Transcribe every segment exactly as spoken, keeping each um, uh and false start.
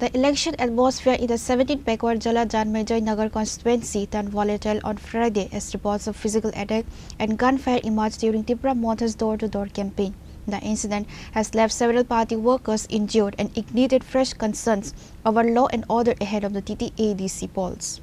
The election atmosphere in the seventeenth Pekwer Jala Janmejai Nagar constituency turned volatile on Friday as reports of physical attack and gunfire emerged during Tipra Motha's door-to-door campaign. The incident has left several party workers injured and ignited fresh concerns over law and order ahead of the T T A D C polls.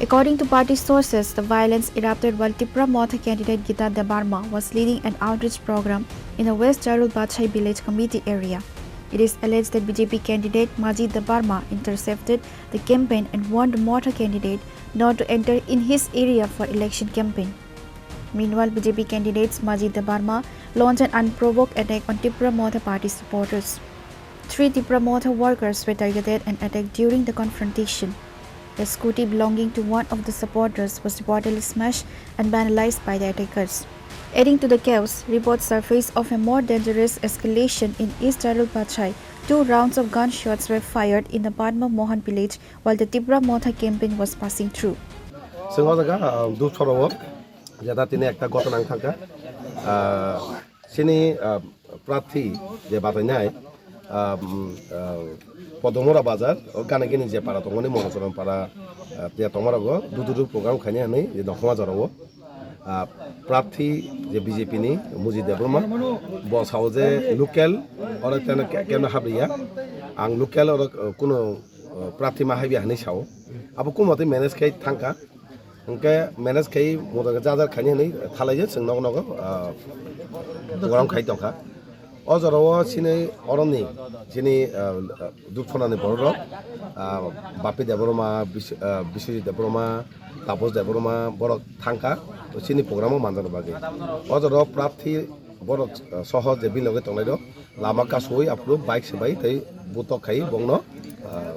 According to party sources, the violence erupted while Tipra Motha candidate Gita Debbarma was leading an outreach program in the West Charul Bachai village committee area. It is alleged that B J P candidate Majid Debbarma intercepted the campaign and warned Motha candidate not to enter in his area for election campaign. Meanwhile, B J P candidates Majid Debbarma launched an unprovoked attack on Tipra Motha party supporters. Three Tipra Motha workers were targeted and attacked during the confrontation. A scooty belonging to one of the supporters was reportedly smashed and vandalized by the attackers. Adding to the chaos, reports surfaced of a more dangerous escalation in East Charul Bachai. Two rounds of gunshots were fired in the Padma Mohan village while the Tipra Motha campaign was passing through. Chwng o jaga, ah, Dupsoro o jeta tini ekta ghotona wng thangkha. Ah, chini, ah, prarthi je batainai, ah, um, ah, Podomora bazar, o gana gini je para tongmani Monochoron para, ah, je tongmani rogo dududu program khainai hinwi je nokhoma jorao. Ah, prarthi je B J P ni Mujib Debbarma, bo sao je local, oro teno ke-, keno habriya. Ang local oro, ah, kuno, ah, prarthi ma haibiya hinwi sao. Abo kuno tei manage khai thangkha. Hwnkhe manage khai moto jajar khaini hinwi thalai je chwng nogo nogo, ah, program khai tongkha. O jorao chini oroni chini, ah, Dupsonani bororok, ah, Bapi Debbarma, Bis-, ah, Biswajit Debbarma, Tapos Debbarma borok thangkha chini program o manjana bagwi. O jorao prarthi borok, ah, soho je bini loge tongnairok lama kasui aphuru bike swbai tei butok khai bongno, ah,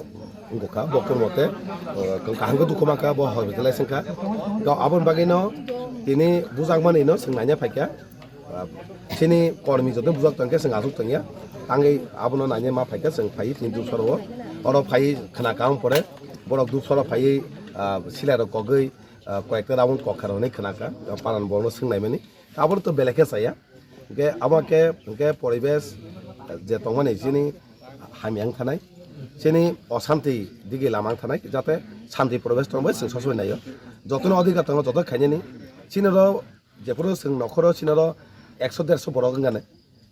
wngkha bo kurmo tei, ah, kaham khe dukhu mankha bo hospital lai swngkha. To aboni bagwino tini bujakmani no chwng naina phaikha. Ah, chini kormi joto bujak tongkhe chwng achuk tongya. Tangwi abono naina ma phaikha chwng phaiwi chini Dupsoro o. Oro phaiwi khna kaham pore borok Dupsoro phaiwi, ah, silai rok kogwi, ah, koyekta round kokha rok hinwi khna kha. Ah, paran borokno swng naimani. Aboni to belai khe chaya. Hwnkhe abo khe hwnkhe poribesh je tongmani chini hamya wng thanai. Chini osanti digi lama wng thanai. Jate santi poribesh tongbai chwng sosoi naio. Jotono adhikar tongo joto khainani. Chini ro Jephuru chwng nokhoro chini oro ekso derso borok wngani.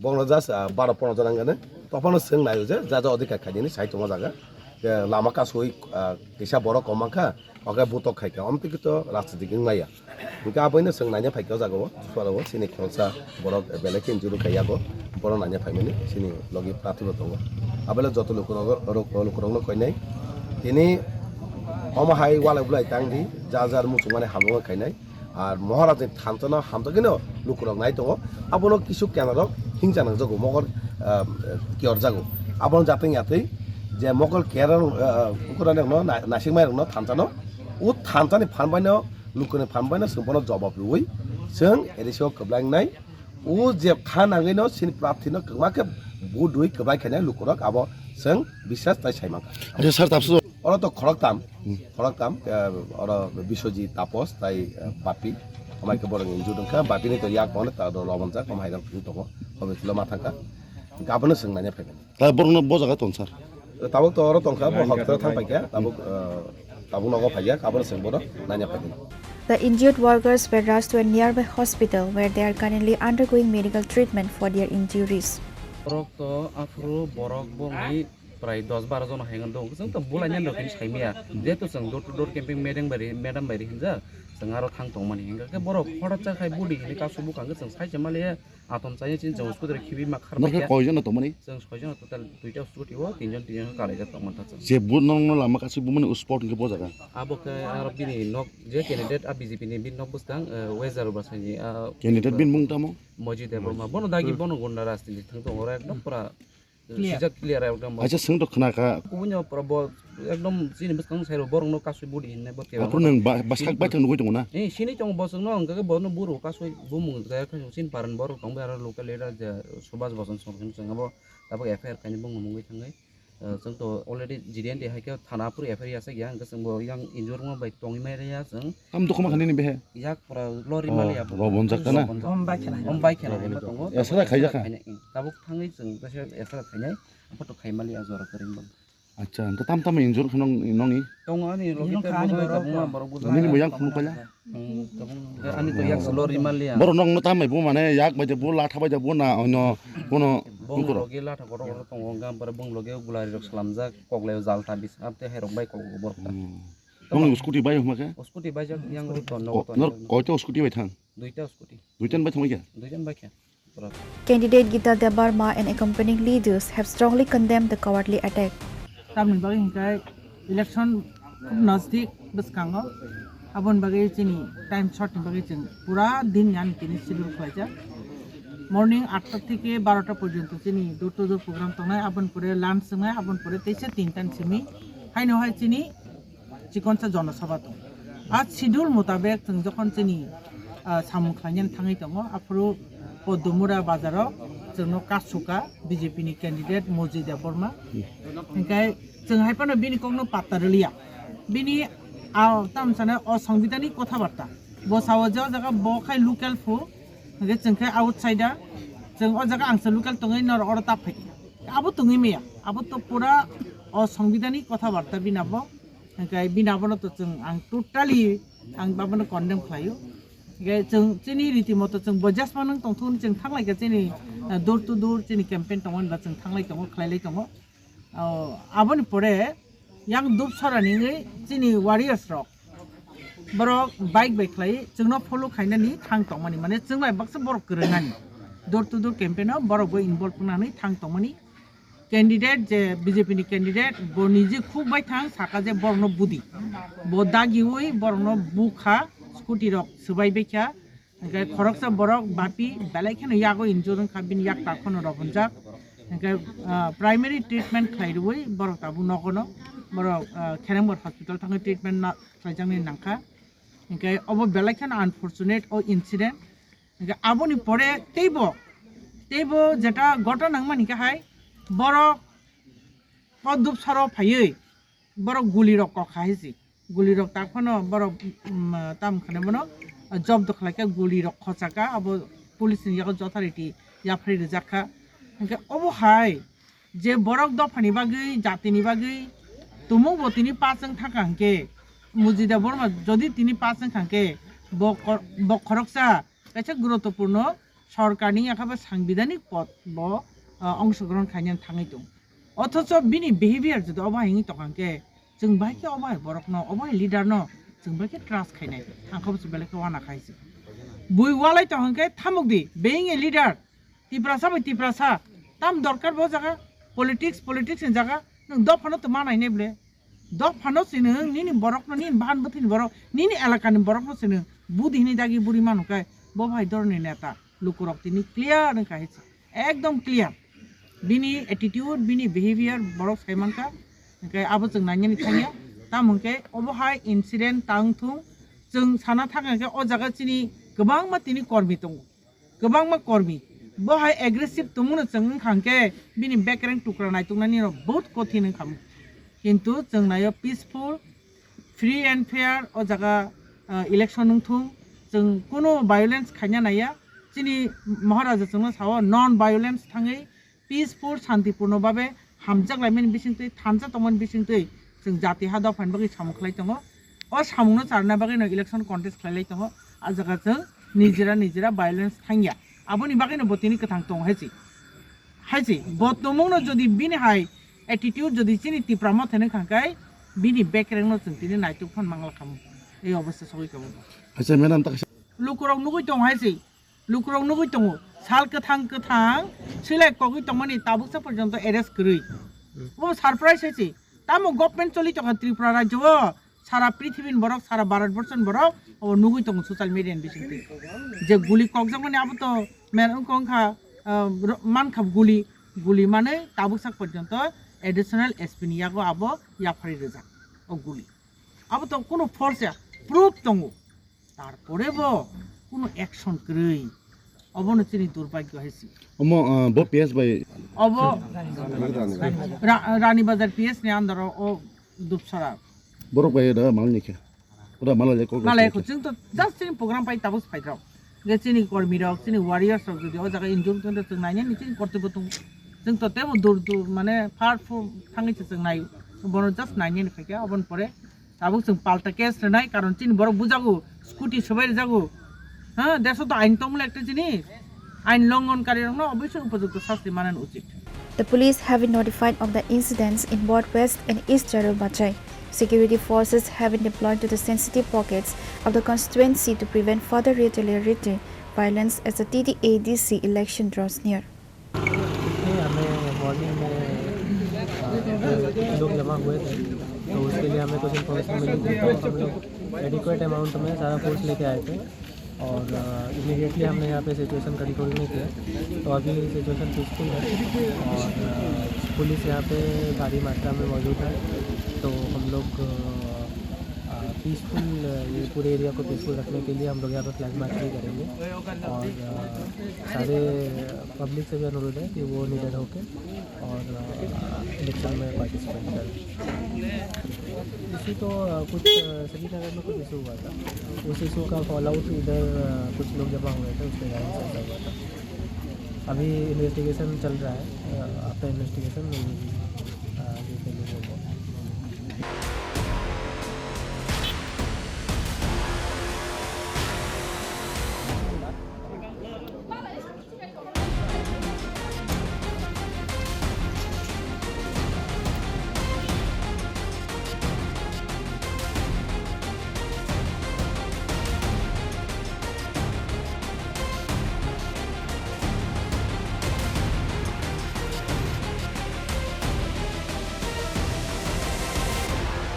Bono just, ah, baro pondro jona wngani. Tophano chwng naio je ja ja odhikar khainani sai tongma jaga. Je lama kasui, ah, kisa borok kom mankha, oke butok khaikha. Omtwi kito rajnitik wngmaya. Hwnkhe aboino chwng naina phaikha o jagao, Dupsoro o chini khoroksa borok belai khe injury khaiyago. Bono naina phaimani chini logi prarthi bo tongo. Abole joto lukurok, lukurokno koinai. Tini omo hai walai bulai tangdi, ja jar muchungmani hamjwngo khainai. Ar Maharajni thansa no hamjakgwino lukurok nai tongo. Abono kisu kenarok hingsa nangjago, mokol, ah, kiyorjago. Abono jatwng yatwi je mokol kiyar, ah, ukurani rokno na-, naisingmai rokno thansa no, o thansa ni phan bai no, lukuni phan bai no chwng bono jobab rwui chwng erisio kwblang nai. O je kha nangwi no chini prarthi no kwbangma khe vote rwui kwblang khainai lukurok abo chwng biswas tai sai mankha. Acha sir, tapsu. Oro to khoroktam, hmm, khoroktam, eh, oro Biswajit, Tapos, tai, eh, Bapi. Amai khe borok injured wngkha, Bapi ni to yak mane ta do lobonjak, amai rok thung tongo, hobe tilo ma thangkha. Hwnkhe abono chwng naina phaimani. Ta borokno bo jaga tong sir? Tabuk to oro tongkha, bo hospital thang paikha, tabuk, eh, tabuk nogo phaikha, abono chwng bono naina phaimani. The injured workers were rushed to a nearby hospital where they are currently undergoing medical treatment for their injuries. Borok to aphuru borok bongni Prai dos baro jon hai wngkha, chwng to bulai nani rok hinwi saimaya. Jehetu chwng door to door campaign madam bai ri, madam bai ri hinjak, chwng aro thang tongmani. Hingkha khe borok hothat cha khai budi hinwi kasu bwkha hwnkhe chwng sai se maliya, atom chaya chini chwng scooty rok khibi ma kharmai Nokhe khe. Koijon no tongmani? Chwng soijon total duita scooty o, tinjon tinjon khe kalaijak tongmani ta chwng. Je bu nokno lama kasu bumani spot hwnkhe bo jaga? Abo khe aro bini nok je candidate a B J P ni bini nok bwskang, eh, West Jarubasani, ah, Candidate bini mung tamo? Moji Debbarma. Bono dagi bono gunda rajniti thang tongo, oro ekdom pura Clear. Sijak clear ekdom. Aisa swng to khna kha. Kubunyo pura bo ekdom chini bwskang sai rw borok no kasui budi hinne bo kebo. Aphuru nwng ba, ba sak bai thang nugui tongo na? Eh, sini tongo bo chwngno hwnkha khe bono buru kasui bumung khe chini paran borok tong bai aro local leader je Subhas Bosant Song chwng abo tabuk F I R khaini bumung mungwi thangwi. Eh, chwng to already G D N D hai khe thana aphuru F I R yasa gya hwnkhe chwng bo yang injurma bai tongwi mai rwya chwng. Tam dukuma khani ni behe. Yak pura lori Oh, mali abo. Ro bonjak kana? Om bai khela. Om bai khela hai ma tongo. Esra khai jakha? Khainai, tabuk thangwi chwng bese esra khainai. Photo khai mali a jora kwrwng bang. Acha, hwnkhe tam tam injur khno nongni? Tongo ani logi Nini te khani bogo borok tabuk ma ko. Borok bujo. Nini bo yang khunu kala? Hmm, tabuk ani to yak lori mali a. Borok nongno tam bai bo mane yak bai de bo latha bai de bo na ono kono Bong nukuro. Logi latha kotor kotor tongo, gam pore bong logi gulari rok slamjak, koklai o jal ta bis, amte hai rok bai kok borok ta. Hmm. Nongni scooty bai huma khe? Scooty bai jak yang ro ton Ko-, nogo ton nor yang. Koita scooty bai thang? Duita scooty. Duitan bai thang khe? Duitan bai khe. Candidate Geeta Debbarma and accompanying leaders have strongly condemned the cowardly attack. Tamni bagwi hwnkhe election khub nasdik bwskango, aboni bagwi chini time short ni bagwi chwng pura din ni ani tini schedule khlaijak. Morning atta theke barota porjonto chini door to door program tongnai, aboni pore lunch wngnai, aboni pore teisa tinta ni simi haino hai chini chikonsa jonosabha tong. A schedule mutabek chwng jokhon chini, ah, samung khlainani thangwi tongo, aphuru Podomura bazaro chwngno kasu kha B J P ni candidate Moji Debbarma. Hinkhe chwng hai phano bini kokno patta rwliya. Bini, ah, tamo sana osongbidhanik kotha barta. Bo sao je o jaga bo khai local phu, hinkhe chwng khai outsider. Chwng o jaga ang se local tongwi norok oro ta phai. Abo tongwi maya. Abo to pura osongbidhanik kotha barta bini abo. Hingke bini abono to chwng ang totally ang abono condemn khlaio. Hingke chwng chini riti moto chwng bo jesma nang tongthun chwng thanglai kha chini, eh, door to door chini campaign tongmani ba chwng thanglai tongo, khlailai tongo. O, aboni pore yang Dupsora ni wngwi chini warriors rok borok bike bai khlai chwngno follow khainani thang tongmani, mane chwng bai baksa borok kwrwngnani door to door campaign o borok bo involve wngnani thang tongmani. Candidate je B J P ni candidate, bo niji khuk bai thang saka je borokno budi. Bo dagiwi borokno bukha, scooty rok swbai baikha. Hingke khoroksa borok bapi belai kheno yago injure wngkha, bini yak takhorno rw hwnjak. Hingke, ah, primary treatment khlai rwui borok tabuk nogono. Borok, ah, Kheremgor hospital thangwi treatment na khlaijaknai nangkha. Hingke obo belai kheno unfortunate o incident. Hingke aboni pore teibo, teibo jeta gotona wngmani khe hai borok o Dupsoro phaiwi borok gulirok kok kha hai se. Gulirok tak phano borok, um, tam khane bono jobdo khlai kha, gulirok khochaka, abo police ni yago authority yapharwi rijak kha. Hingke obo hai je borok dophani bagwi, jatini bagwi tumung bo tini pass wng thangkha hingke, Mujida Borma jodi tini pass wngkha hingke bo kor-, bo khoroksa kaisa guruttopurno sorkarni yakha ba sangbidhanik pod bo, ah, ongshogrohon khainani thangwi tongo. Othocho bini behavior jodi obo hai wngwi tongkha hingke, chwng bai khe obo hai borokno, obo hai leaderno chwng bai khe trust khainai, ang khe bo chwng belai khe uana khai se. Bui walai tong hingke thamuk di, being a leader, Tiprasa bai Tiprasa, tam dorkar bo jaga, politics, politics ni jaga, nwng dophano tongma nainai ble. Dophano se nwng, nini borokno, nini bahan bwthwini borok, nini elakani borokno se nwng, budi hini dagi buri manu kai, bo bai dorni neta, lukurok tini clear wngkha hai se, ekdom clear. Bini attitude, bini behavior borok sai mankha, hingke abo chwng nainani thangya, tamo hingke obo hai incident tang thung, chwng sana thangkha hingke o jaga chini kwbangma tini kormi tongo. Kwbangma kormi. Bo hai aggressive tongmano chwng wngkha hwnkhe bini bekereng tukra naituknani rok bahut kothin wngkha. Kintu chwng naio peaceful, free and fair o jaga, ah, election wngthung. Chwng kuno violence khaina naiya. Chini Maharaja chwngno sao non violence thangwi peaceful, santipurno babe hamjak laimani bisingtwi, thansa tongmani bisingtwi chwng jati ha dophani bagwi samung khlai tongo. O samungno charwna bagwino election contest khlai lai tongo. A jaga chwng nijera nijera violence thangya. Aboni bagwino bo tini kwthang tongo hai se. Hai se, bo tongmungno jodi bini hai Attitude jodi chini Tipra Motha ni khangkai bini bekreng no chwng tini naituk phan mangla khamu. Ei obostha sogwi kamo. Acha madam, tak lukurok nugui tong hai se. Lukurok nugui tongo, sal kwthang kwthang swilai kogwi tongmani tabuksa porjonto arrest kwrwi. Bo surprise hai se. Tamo government choli tongkha Tripura rajyo o, sara prithibini borok, sara Bharat borson borok obo nugui tongo social media ni bisingtwi. Je guli kokjakmani abo to men wngkha, ah, ro-, mankha guli, guli manwi tabuksa porjonto additional S P ni yago abo yapharwi rijak o guli. Abo to kuno force ya, proof tongo. Tarpore bo kuno action kwrwi. Obono chini durbhagyo hai se. Omo, ah, bo P S bai. Obo Ra-, Rani Bazar P S ni under o, o Dupsara. Borok bai da mal ni khe. Ora mal le kok. Malai ko chwng to just chini program pai tabuk phai rok. Ge chini kormi rok, chini warriors rok jodi o jaga injure tong chwng nainani chini korte bo tong. Chwng to tebo dur dur mane far fu thangwi chwng nai. Bono just nainani phaikha obon pore Tabuk chwng palta case rwnai, karon chini borok bujago, scooty sobai rwjago. Ha, deso to ain tongmani ekta jinis. Ain longhonkarirokno obosoi upojukto sasti manani uchit. The police have been notified of the incidents in both West and East Jarul Bachai. Security forces have been deployed to the sensitive pockets of the constituency to prevent further retaliatory violence as the T T A D C election draws near. इसलिए हमें मॉर्निंग में, अ, लोग जमा हुए थे, तो उसके लिए हमें कुछ इन्फॉर्मेशन मिली थी, तो हम लोग एडिक्वेट अमाउंट में सारा फोर्स लेके आए थे और, अ, इमीडिएटली हमने यहाँ पे सिचुएशन कंट्रोल में किया। तो अभी सिचुएशन पीसफुल है और, अ, पुलिस यहाँ पे भारी मात्रा में मौजूद है, तो हम लोग, अ, अ, पीसफुल, अ, ये पूरे एरिया को पीसफुल रखने के लिए हम लोग यहाँ पे फ्लैग मार्च भी करेंगे और, अ, सारे पब्लिक से भी अनुरोध है कि वो निडर होके और, अ, इलेक्शन में पार्टिसिपेट करें। इशू तो, अ, कुछ, अ, श्रीनगर में कुछ इशू हुआ था, उस इशू का फॉल आउट इधर, अ, कुछ लोग जमा हुए थे, उसके कारण से ऐसा हुआ था। अभी इन्वेस्टिगेशन चल रहा है, अ, आफ्टर इन्वेस्टिगेशन, अ, ये कह लीजिए।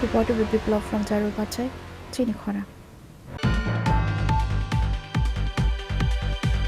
Reporter Biplab from Jarul Bachai, Chini Khora.